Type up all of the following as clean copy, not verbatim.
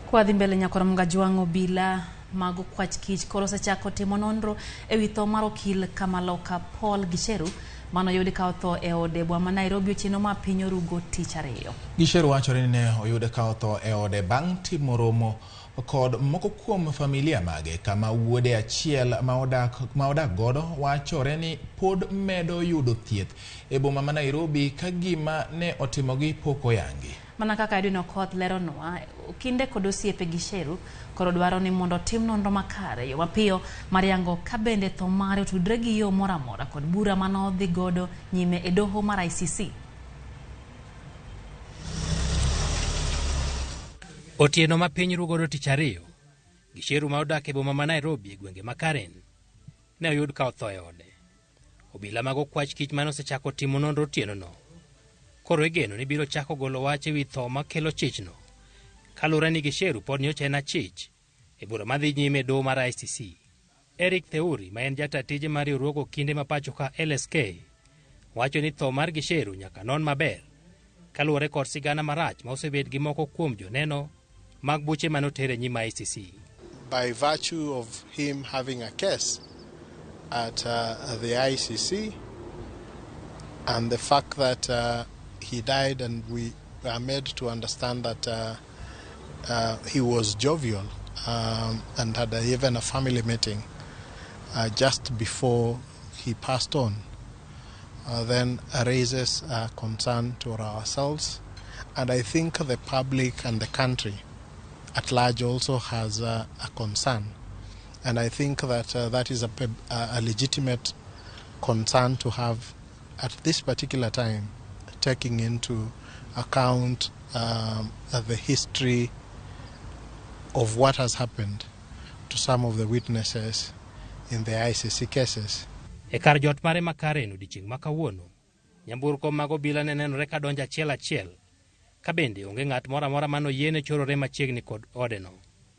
Kwadhi mbele nyakwar Mgajwang' obila mag okwach kich koro osechako timo nonro e wi tho mar okil Kamaloka Paul Gicheru manoyudi ka otho e ode boma ma Nairobi otieno ma piny orugo tich ariyo. Gicheru wachore ni ne oyude ka otho e ode bang' timo romo kod moko kuom familia mage kama wuode achiel ma odak godo wachore ni pod medo yudo thieth e boma ma Nairobi ka gima ne otimogi pok oyangi. Mana kaka Edwin Okoth leronwa, okinde kod osiepe Gicheru koro dwaro ni mondo otim nonro makare yo mapiyo mar yango ka bende tho mare otudre gi yo moro amora kod bura manodhi godo nyime e doho mar ICC. Otieno ma piny rugodo tich ariyo, Gicheru ma odak e boma ma Nairobi e gwenge ma Karen ne oyud ka otho e ode. Obila mag okwach kich mane osechako timo nonro otienono koro igeno ni biro chako golo wach e wi tho makelo chichno kaluwore ni Gicheru pod nyocha en achich e bura madhi nyime e doho mar ICC. Eric Theuri ma en jata tije mar riwruog okinde ma pacho ka LSK wacho ni tho mar Gicheru nyaka non maber kaluwore kod sigana marach ma osebet gi moko kuom joneno mag buche mane oter e nyim ICC. By virtue of him having a case at the ICC and the fact that he died, and we are made to understand that he was jovial and had even a family meeting just before he passed on, then raises a concern to ourselves. And I think the public and the country at large also has a concern. And I think that that is a legitimate concern to have at this particular time, taking into account the history of what has happened to some of the witnesses in the ICC cases. E kar jot mare ma Karen odiechieng' ma kawuono, nyamburko mag obila ne nenore ka donjo achiel achiel, ka bende onge ng'at moro amora mane oyiene chorore machiegni kod odeno.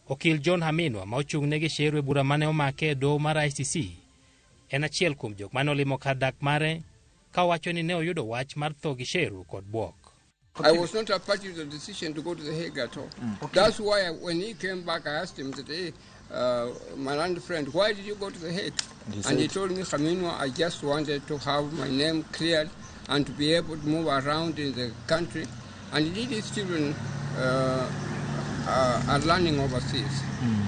Okil John Haminwa ma ochung' ne Gicheru e bura mane omake e doho mar ICC en achiel kuom jok mane olimo kar dak mare ka owacho ni ne oyudo wach mar tho Gicheru kod bwok. I was not a party to the decision to go to The Hague at all. That's why when he came back, I asked him that, hey, my land friend, why did you go to The Hague? And he told me, Khaminwa, I just wanted to have my name cleared and to be able to move around in the country. And indeed, his children are learning overseas.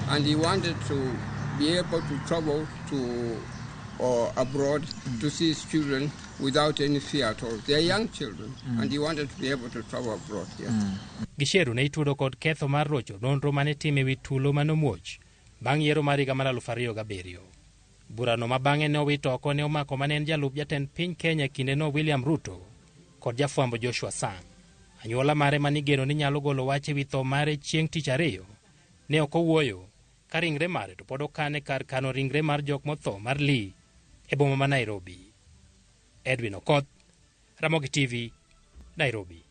And he wanted to be able to travel to or abroad to see his children without any fear at all. They are young children, and he wanted to be able to travel abroad. Yeah. Gicheru ne itudo kod ketho mar rocho nonro mane tim e wi tulo manomuoch bang' yiero mar higa mar 2007. Burano ma bang'e ne owito oko ne omako mane en jalup jatend piny Kenya kindeno William Ruto kod jafwambo Joshua Sang. Anyuola mare manigeno ni nyalo golo wach e wi tho mare chieng' tich ariyo ne ok owuoyo ka ringre mare to pod okane kar kano ringre mar jok motho mar Lee e boma ma Nairobi. Edwin Okoth, Ramogi TV, Nairobi.